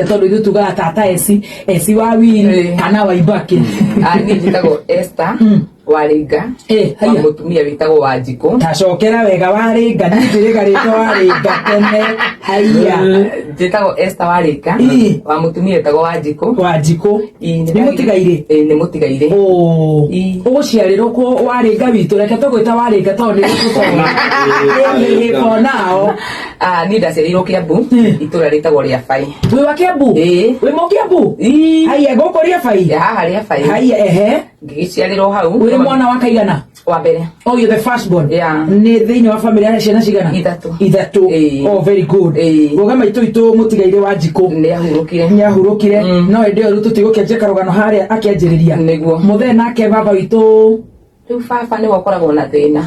Tondũ ithuĩ tugaga tata eci eci wa wiri kana wa ibaki. Ah, niĩ njĩtagwo Esther Warĩnga wa Haiya. mũtumia wĩtagwo Wanjikũ. Tacokera wega, warĩnga, niĩ njĩrĩga rĩtwa warĩnga tene, haiya. Njĩtagwo Esther Warĩnga wa mũtumia wĩtagwo Wanjikũ. Wanjikũ. Ii, Nĩ mũtigairĩ? Ĩĩ, nĩ mũtigairĩ. Ũ. Ii. Ũgũciarĩrwo kũ warĩnga witũ? Reke tũgwĩta warĩnga tondũ nĩ gũtũtoa for now. Ah, niĩ ndaciarĩirwo Kĩambu, itũra rĩtagwo rĩa Bai. Wĩ wa Kĩambu? Ĩĩ. Wĩ mũ Kĩambu? Ii. Haiya, gũkũ rĩa Bai? Haha rĩa Bai. Haiya, ehe. Ngĩgĩciarĩrwo hau. Wĩ mwana wa kaigana? Wa mbere. Oh, you're the first born. Yeah. Nĩ thĩinĩ wa family ya ciana cigana? Ithatũ. Ithatũ. Ĩĩ. Oh, very good. Ĩĩ. Goga maitũ itũ mũtigairĩ wa Njikũ. Nĩ ahurũkire. Nĩ ahurũkire. No hĩndĩ ĩyo rĩu tũtigũkĩanjia karũgano harĩa akĩanjĩrĩria. Nĩguo. Mũthee nake baba witũ. Rĩu baba nĩwe ũkoragwo na thĩna.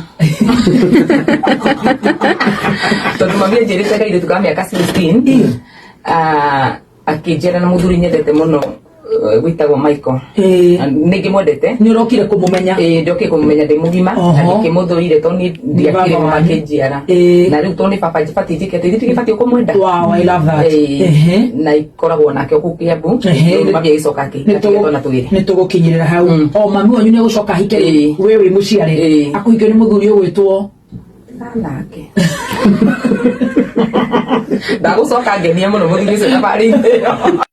Tondũ mami anjĩrĩte kairĩtu ka mĩaka 16. Ah, akĩnjĩra na mũthuri nyendete mũno wĩtagwo Michael. Nĩ ngĩmwendete. Nĩ ũrokire kũmũmenya? Ĩĩ, ndokire kũmũmenya ndĩ mũgima. Na ndikĩmũthũire tondũ niĩ ndiakĩrĩ Baba wanyu. makĩnjiara. Na rĩu tondũ nĩ baba batiĩ njĩke atĩ ithuĩ tũgĩbatiĩ kũmwenda. Wow, I love that. Na ikoragwo nake o kũu Kĩambu. Rĩu mami agĩcoka akĩhika na tũgĩrĩ. Nĩ tũgũkinyĩrĩra hau. O mami wanyu nĩ agũcoka ahike we wĩ mũciarĩ? Akũhikio nĩ mũthuri ũgwĩtwo? Nake ndagũcoka ngenia mũno mũthuri ũcio thabarĩ-inĩ ĩyo.